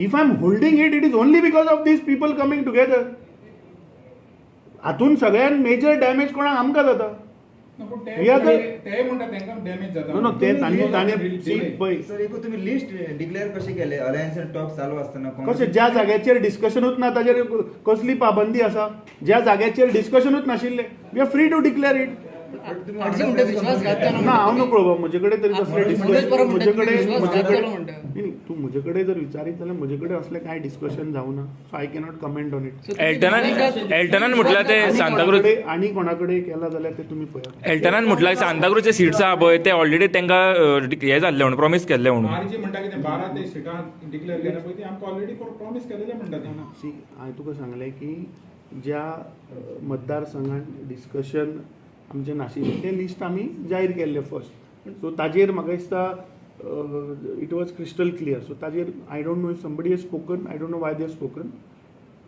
If I am holding it, it is only because of these people coming together. हातून सगळ्यात major damage कोणाक? आमकां जाता. ना, पूण ते We are the- ते म्हणटा तांकां डॅमेज जाता. नो नो, ते तांणी ताणें see, पळय. सर, एक तुम्ही लिस्ट डिक्लेअर कशें केले अलायन्स टॉक चालू आसतना? कशें? ज्या जाग्याचेर डिस्कशनूच ना ताजेर कसली पाबंदी आसा? ज्या जाग्याचेर डिस्कशनूच नाशिल्लें, we are free to declare it. RG म्हणटा विश्वासघात केलो. ना, हांव नकळो बाबा. म्हजे कडेन तरी तसलें मनोज डिस्कशन परब म्हणटा म्हजे कडेन विश्वासघात म्हजे केलो कडेन म्हणटा. न्ही, तूं म्हजे कडेन जर विचारीत जाल्यार म्हजे कडेन असलें कांय डिस्कशन जावना, so I cannot comment on it. एल्टनान एल्टनान म्हटल्यार ते सांताक्रूज आनी कोणा कडेन केला जाल्यार ते तुमी पळयात. एल्टनान म्हटल्यार सांताक्रूजचे सिट्स आहा पळय, ते ऑलरेडी तांकां हे जाल्ले म्हणून, प्रॉमीस केल्ले म्हणून. आरजी म्हणटा कितें, 12 ते सिटां डिक्लेअर केल्या पळय, ती आमकां ऑलरेडी प्रॉमीस केलेले म्हणटा ते. सी, हांवें तुका सांगलें की ज्या मतदारसंघात डिस्कशन आमचें नाशिल्लें तें लिस्ट आमी जाहीर केल्लें फर्स्ट. सो ताजेर म्हाका दिसता it was crystal clear. So ताजेर I don't know if somebody has spoken, I don't know why they spoken.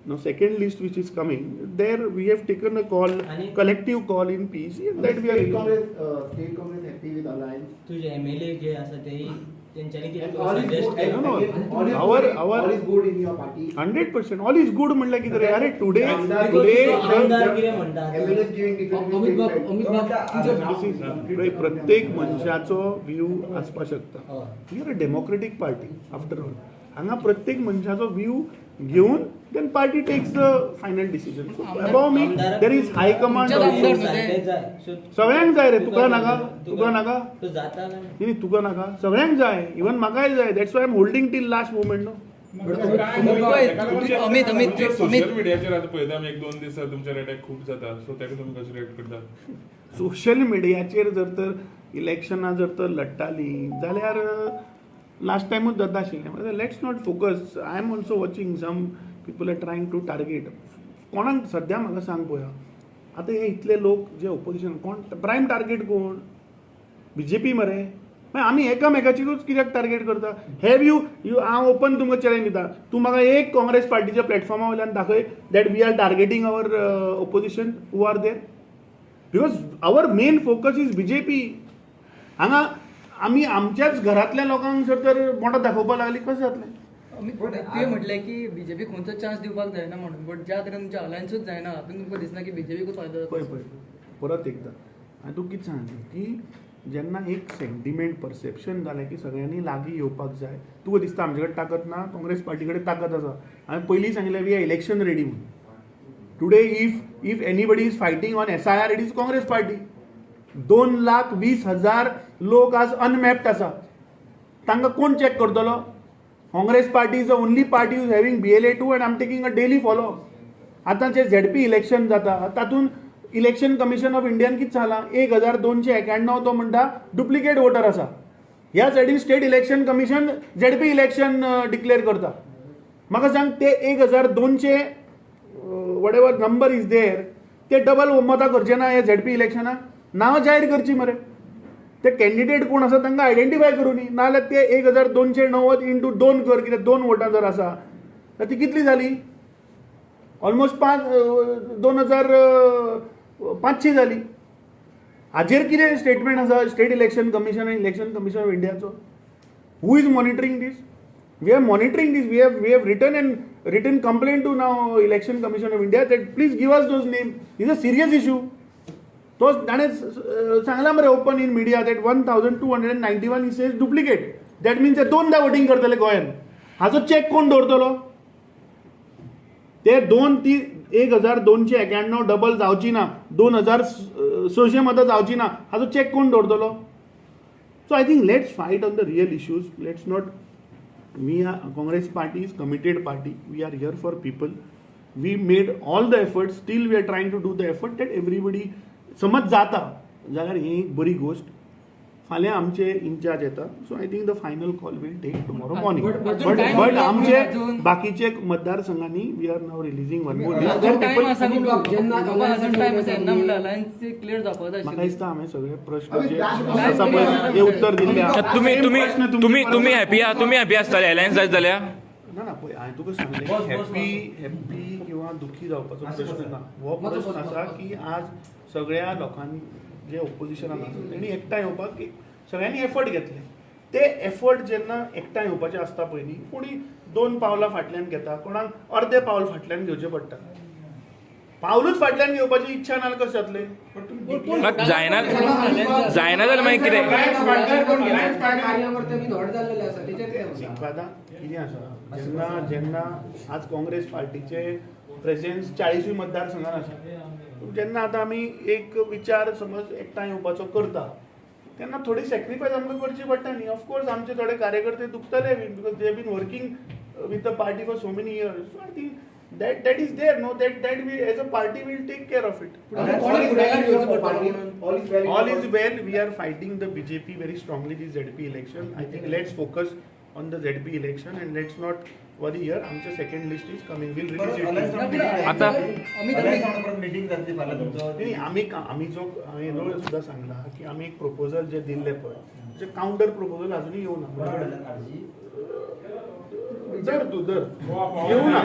Now, second list which is coming, there we have taken a call, collective call in PEC, and that we are State Congress, State Congress happy with alliance. तुझे MLA जे आसा ते तेंच्यांनी कितें And all is suggest good. केलें? No, no. Again, all is good, all is good in your party. 100%. All is good म्हणल्यार कितें रे? अरे, today, आमदार today, आमदार कितें म्हणटा? MLAs giving different Amit बाब, statements. Amit बाब, पळय, प्रत्येक मनशाचो व्यू आसपाक शकता. हय. We are a democratic party after all. हांगा प्रत्येक मनशाचो व्यू घेवन then party takes the final decision. Above me there is high command. तुमच्याच आमदार सारकें जाय. So, सगळ्यांक जाय रे. तुका नाका? तुका नाका? तो जाता काय? न्ही, तुका नाका? सगळ्यांक जाय, इवन म्हाकाय जाय. That's why am holding till last moment, no. Amit, Amit, Amit. Social मिडियाचेर आतां पळयता आमी, एक दोन दीस तुमचेर अटॅक खूब जाता, सो ताका तुमी कशें रिएक्ट करता? सोशल मिडियाचेर जर तर इलेक्शनां जर तर लडटाली जाल्यार लास्ट टायमूच जाता आशिल्लें. Let's not focus. I am also watching, some people are trying to target कोणाक सद्या. म्हाका सांग पळोवया, आतां हे इतले लोक जे ओपोजिशन, कोण प्रायम टार्गेट? कोण? बीजेपी मरे. मागीर आमी एकामेकाचेरूच कित्याक टार्गेट करता? Have you you हांव ओपन तुमकां चॅलेंज दिता, तूं म्हाका एक काँग्रेस पार्टीच्या प्लॅटफॉर्मा वयल्यान दाखय that we are targeting our opposition who are there, because our main focus is BJP. हांगा आमी आमच्याच घरांतल्या लोकांक जर तर बोटां दाखोवपाक लागली, कशें जातलें? अमित, तुवें म्हटलें की बीजेपी खंयचो चान्स दिवपाक जायना म्हणून, बट ज्या तरेन तुमचें अलायन्सूच जायना, हातूंत तुमकां दिसना की बीजेपीकूच फायदो पळय जाता? पळय, परत एकदां हांवें तुका कितें सांगलें की जेन्ना एक सेंटिमेंट परसेप्शन जालें की सगळ्यांनी लागीं येवपाक जाय. तुका दिसता आमचे कडेन ताकत ना? काँग्रेस पार्टी कडेन ताकत आसा. हांवें पयलीं सांगिल्लें, we are election ready म्हणून. Today if anybody is fighting on SIR, it is Congress Party. 2,20,000 लोक आज अनमॅप्ड आसा, तांकां कोण चॅक करतलो? Congress Party is the only party is having BLA 2 and I'm taking a daily follow. आतां जे ZP election जाता, तातूंत इलेक्शन कमिशन ऑफ इंडियान कितें सांगलां? 1291 तो म्हणटा डुप्लिकेट वोटर आसा. ह्या सायडीन state election commission ZP election declare करता. म्हाका सांग, ते 1200, whatever number is there, ते डबल मतां करचे ना? हे झेडपी इलेक्शनाक नांवां जाहीर करची मरे. ते कॅन्डिडेट कोण आसा तांकां आयडेंटिफाय करूं न्ही. नाजाल्यार ते 1290 इंटू दोन कर. कित्याक दोन वोटां जर आसा जाल्यार ती कितली जाली? ऑलमोस्ट पांच 2500 जाली. हाजेर कितें स्टेटमेंट आसा स्टेट इलेक्शन कमिशन आनी इलेक्शन कमिशन ऑफ इंडियाचो? Who is monitoring this? We are monitoring this. We have written and written complaint to now Election Commission of India that please give us those name, is a serious issue. तो ताणें सांगला मरे open in media that 1291 is is duplicate. That means ते दोनदा voting करतले गोंयान. हाचो check कोण दवरतलो? ते दोन ती 1291 डबल जावची ना, 2600 मतां जावची ना, हाचो चॅक कोण दवरतलो? So I think let's fight on the real issues. Let's not. We are, Congress Party is committed party. We are here for people. We made all the efforts, still we are trying to do the effort that everybody. समज जाता जाल्यार ही एक बरी गोश्ट. फाल्यां आमचे in-charge येता, so I think the final call will take tomorrow morning. अजून बट time but उरला आमचे अजून. बाकीचे मतदारसंघांनी we are now releasing one more. अजून टायम आसा. जेन्ना अजून टायम आसा येन्ना म्हणल्यार अलायन्स क्लियर जावपाक जाय म्हाका आशिल्लें. दिसता हांवें सगळे प्रश्न जे अमित, आसा पळय, जे उत्तर दिल्ले आहा. तुम्ही Same तुम्ही प्रश्न तुमचे तुम्ही परत तुम्ही हॅपी आहा? तुम्ही हॅपी आसतले अलायन्स जायत जाल्यार? ना ना, पळय, हांवें तुका सांगलें, बस, बस, हॅपी हॅपी किंवा दुखी जावपाचो प्रश्न ना. हो प्रश्न आसा की आज सगळ्या लोकांनी जे ओपोजिशनान आसा तेणी एकठांय येवपाक एक सगळ्यांनी एफर्ट घेतले. ते एफर्ट जेन्ना एकठांय येवपाचे आसता पळय न्ही, कोणी दोन पावलां फाटल्यान घेता, कोणाक अर्दे पावल फाटल्यान घेवचें पडटा. पावलूच फाटल्यान घेवपाची इच्छा ना कशें जातलें? जायना जायना जाल्यार मागीर कितें? दादा कितें आसा, जेन्ना जेन्ना आज काँग्रेस पार्टीचे प्रेझेन्स 40 मतदारसंघान आसा, जेन्ना आतां आमी एक विचार समज एकठांय येवपाचो करता तेन्ना थोडी सॅक्रिफायस आमकां करची पडटा न्ही. ऑफकोर्स आमचे थोडे कार्यकर्ते दुखतले बीन because they been working with the party for so many years. So I think that is there, no, that we as a party will take care of it. All is well. We are fighting the BJP very strongly this ZP election. I think let's focus on the ZP election and let's not worry here. आमचे second list is coming, we'll release it. आता meeting जातली फाल्यां तुमचो. नाही, आमी आमी जो हांवें येदोळ सुद्दां सांगला की आमी एक प्रपोजल जे दिल्ले पळय, जे कावंटर प्रपोजल अजुनूय येवना. दर तूं दर येवना.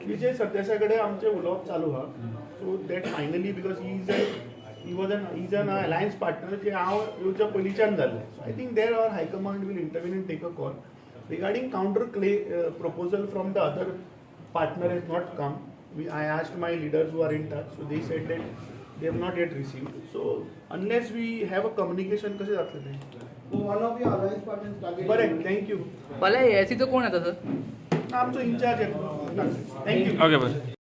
विजय सरदेसाय कडेन आमचें उलोवप चालू आहा. So that finally because he is he is an alliance partner जे हांव येवच्या पयलींच्यान जाल्लें. So I think there our high command will intervene and take a call regarding counter clay proposal from the other partner has not come. I asked my leaders who are in touch, so they said that they have not yet received. So unless we have a communication, कशें जातलें तें? One of your alliance partners targeted. बरें, thank you. फाल्यां एसीचो कोण येता sir? आमचो in-charge येतलो. Thank you. Okay बरें.